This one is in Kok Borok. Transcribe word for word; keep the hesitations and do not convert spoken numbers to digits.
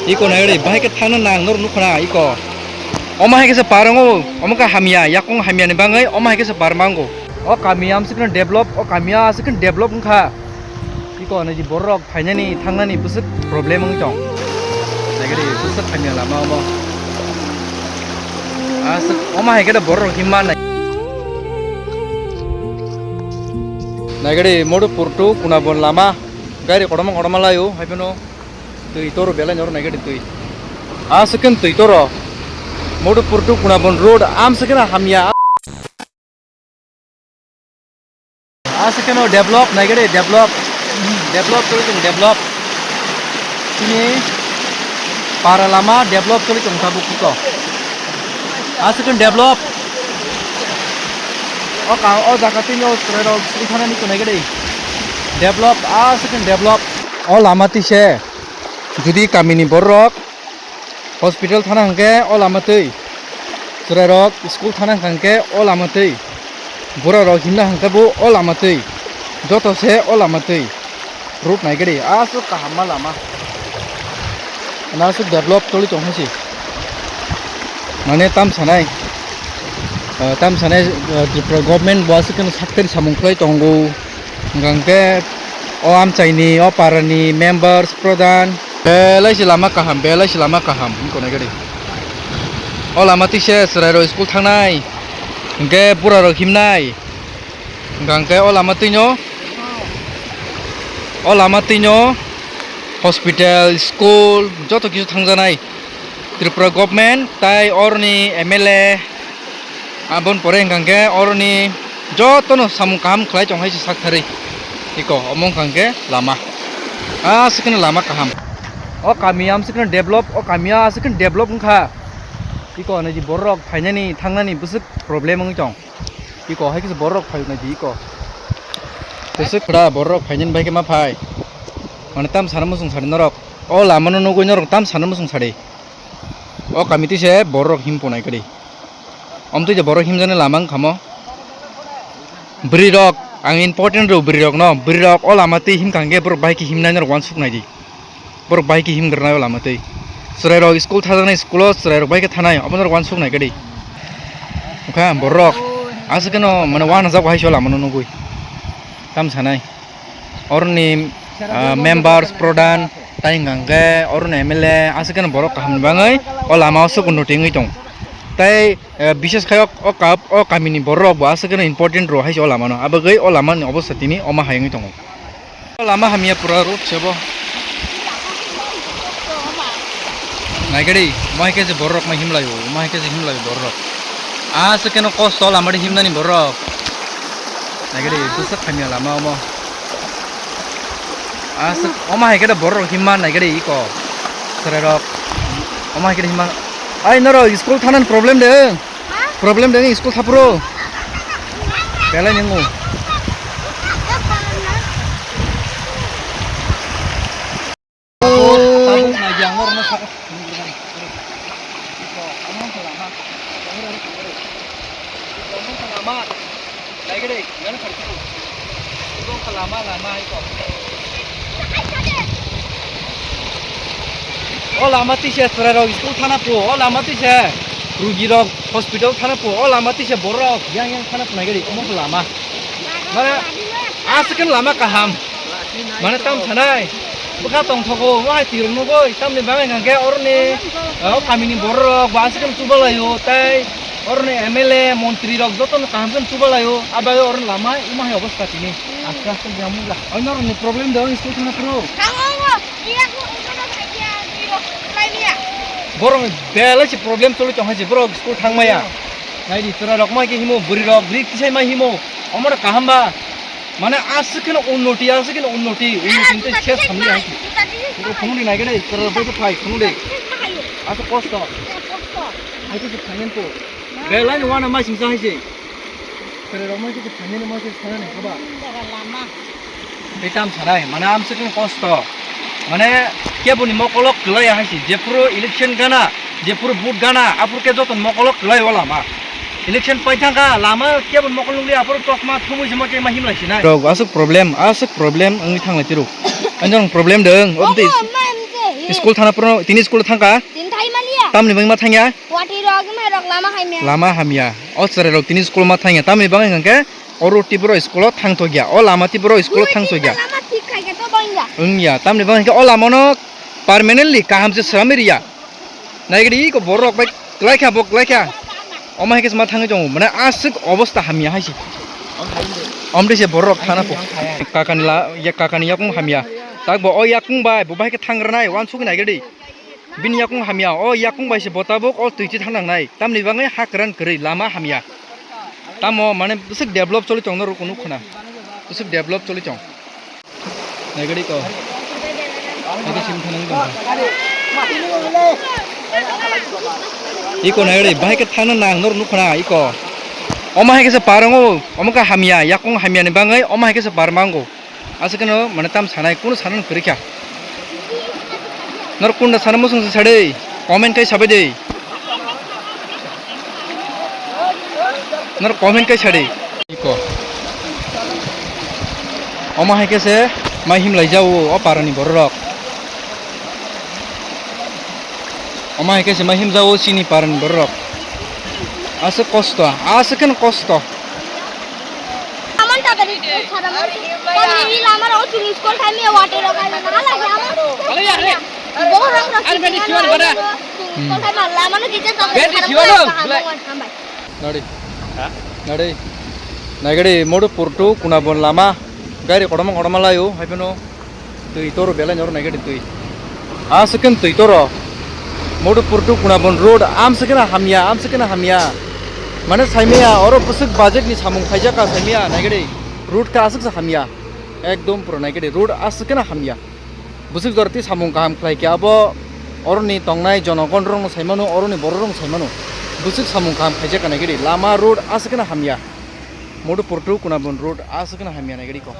Iko nai ri, bahai khe thangna nang nor nukha na iko. Omo hai khe se par wngo, omo khe hamya, yakung hamya ni bangwi, omo hai khe se par mango. O kami amswk no develop, o kami aswk no develop wngkha. Iko nai di borok phainani, thangnani bwswk problem wngwi tong. Nai khe di, bwswk hamya lama omo. Aswk, omo hai khe da borok himma nai. Nai khe di, Madhupur to Kunabon lama, gari kotorma kotorma laio, hai phano. Twi toro belai noro naikhe twi. Aswk khe twi toro. Madhupur to Kunabon road amswk khe hamya. Aswk khe develop naikhe develop. Develop twi tong develop. Chini para lama develop twi tong tabuk kuto. Aswk khe develop. O ka, o jaga twi no chwrai rok swngthana ni naikhe. Develop, aswk khe develop. O lama twi se. Jodi kamini bororok hospital thana hwnkhe o lama twi, chwrairok school thana hwnkhe o lama twi, burarok himna hwnkhe bo o lama twi, joto se o lama twi. Road naikhe di, aswk kahamma lama. Ano aswk develop choli tongkha se. Mane tam sanai, ah, tam sanai, ah, Tripura government bo aswk kheno saktharwi samung khlai tongo. Hwnkhe o amchaini, o parani members, pradhan, belai se lama kaham, belai se lama kaham, wngkha naikhe di. O lama twi se chwrairok school thangnai, hwnkhe burarok himnai, hwnkhe o lama twino, o lama twino hospital, school, joto kisu thangjaknai. Tripura government tai oroni M L A, aboni pore hwnkha hwnkhe oroni jotono samung kaham khlai tong hai se saktharwi. Iko omo hwnkha hwnkhe lama. Aswk khe lama kaham. O kami amswk khe develop, o kami aswk khe develop wngkha. Iko nai di bororok phainani thangnani bwswk problem wngwi tong. Iko hai khe bororok phai nai di iko. Bwswk khwra bororok phainani bai khe ma phai. Mane tam sana muchung sadi norok. O lama no nugwi norok tam sana muchung sadi. O kami twi se bororok him ponai kadi. Om twi je borok himjani lama wngkha mo. Bwrwi rok, ang important rw bwrwi rok no, bwrwi rok o lama twi himkha hwnkhe borok bai khe himnai norok uansuk nai di. Borok bai khe himgranai o lama twi. Chwrai rok school thajaknai school o chwrai rok bai khe thanai, obo norok uansuk nai kadi. Wngkha borok aswk kheno mane uanajak hai se o lama no nugwi. Tam sanai. Oroni, ah, members, pradhan, tai hwnkha hwnkhe oroni M L A aswk kheno borok kaham ni bagwi o lama o swk unnoti wngwi tong. Tai, eh, bishes khai o, o kap, o kamini borok bo aswk kheno important rw hai se o lama no. Abagwi o lama ni obostha tini omo hai wngwi tongo. O lama hamya pura road se bo. Naikhe di, omo hai khe se borok ma himlai o, omo hai khe se himlai o borok. Aswk kheno kosto lama di himnani borok. Naikhe di, bwswk hamya lama omo. Aswk, omo hai khe da borok himma naikhe di iko. Chwrai rok. Omo hai khe da himma. Ai norok school thanani problem de. Problem de ni school thapro. Belai ningo. Tabuk nai di ang norokno sakha. Iko, omo wngkha lama. Omo wngkha lama. Naikhe de, yang kharkhe. Iko wngkha lama, lama iko. O lama twi se chwrairok school thana pho, o lama twi se rugirok hospital thana pho, o lama twi se borok yang yang thana pho naikhe de, omo wngkha lama. Mane, aswk khe lama kaham. Mane tam sanai. Bwkha tongthogo, omo hai tirok nugwi, tamni bagwi hwnkha khe oroni, o kamini bororok bo aswk khe chubalaio, tei oroni M L A, montri rok jotono kaham khe chubalaio, a bagwi oroni lama omo hai obostha tini. Aste aste jam wngla. Oino rokni problem de, oino school thangna phuru. Borok belai se problem choli tong hai se, borok school thangmaya. Naidi chwrai rok mai khe himo, bwrwi rok, bwrwi kisai mai himo. Omo rok kaham ba. Mane aswk kheno unnoti, aswk kheno unnoti, unnoti tei ses samli hai. Iko phunukdi naikhe de, chwrai rok bai khe phai phunukdi. Aswk kosto. Hai khe se phainani to. Belai ni wana mai singsa hai se. Chwrai rok mai khe se phainani mai se sanani khe ba. Tei tam sanai, mane amswk kheno kosto. Mane keboni mokolo kwlai hai se, jephuru election gana, jephuru vote gana, aphuru khe joto mokolo kwlai o lama. Election pai thangkha, lama kebo mokol nukliya, aphuru tokma thumui se ma khe ma himlai sinai. Rok aswk problem, aswk problem wngwi thanglai tiro. Anjang problem dong, obdi. School thana poro tini school thangka. Tin thai maliya. Tamni bagwi ma thangya? Wati rok, mai rok lama hamya. Lama hamya. O chwrai rok tini school ma thangya. Tamni bagwi hwnkhe o road tiboro school o thangtokya. O lama tiboro school o thangtokya. Lama thik khai khe to bangya. Wngya. Tamni bagwi hwnkhe o lama no permanently kaham se swnamwi riya. Naigri iko borok bai klaikha bo klaikha. Omo hai khe ma thangwi tongo. Mane aswk obosta hamya hai se. Omri se borok thana po. Kakani la, ya kakani yakung hamya. Tak bo o yakung bai, bo bai khe thangranai, wansuk naigri. Bini yakung hamya, o yakung bai se bo tabuk o twi chi thang nangnai. Tamni bagwi ha kwran kwrwi, lama hamya. Tamo mane bwswk develop choli tong norok nukho na. Bwswk develop choli tong. Naigadi ko. Naigadi sim thana nang tong. Iko naigadi, bahai khe thana nang norok nukho na iko. Omo hai khe se par wngo, omo khe hamya, yakung hamya ni bagwi, omo hai khe se par mango. Aswk no mane tam sanai, kunu sanani kwrwi kha. Nor kunda sana musung se sade, comment kai sabai de. Nor comment kai sade. Iko. Omo hai khe se mai him lai jao o parani borok. Omo hai khe se mai him jao chini parani borok. Aswk kosto, aswk khen kosto. Amon ta dari sara mon. Kami ini lama rok chuni school kami water rok kami na lagi amon. Bohor rok rok. School kami lama no kita tak. Nadi. Ha? Nadi. Naigadi Madhupur to Kunabon lama. Gari kotorma kotorma laio, hai phano twi toro belai noro naigadi twi. Aswk khen twi toro. Madhupur to Kunabon road, amswk kheno hamya, amswk kheno hamya. Mane saimaya, oro bwswk budget ni samung khaijak ka saimaya, naigadi road ka aswk se hamya. Ekdom pura naigadi road aswk kheno hamya. Bwswk jora tei samung kaham khlai khe abo oroni tongnai jonogon rokno sai mano, oroni borok rokno sai mano. Bwswk samung kaham khaijak ka naigadi lama road aswk kheno hamya. Madhupur to Kunabon road aswk kheno hamya naigadi ko.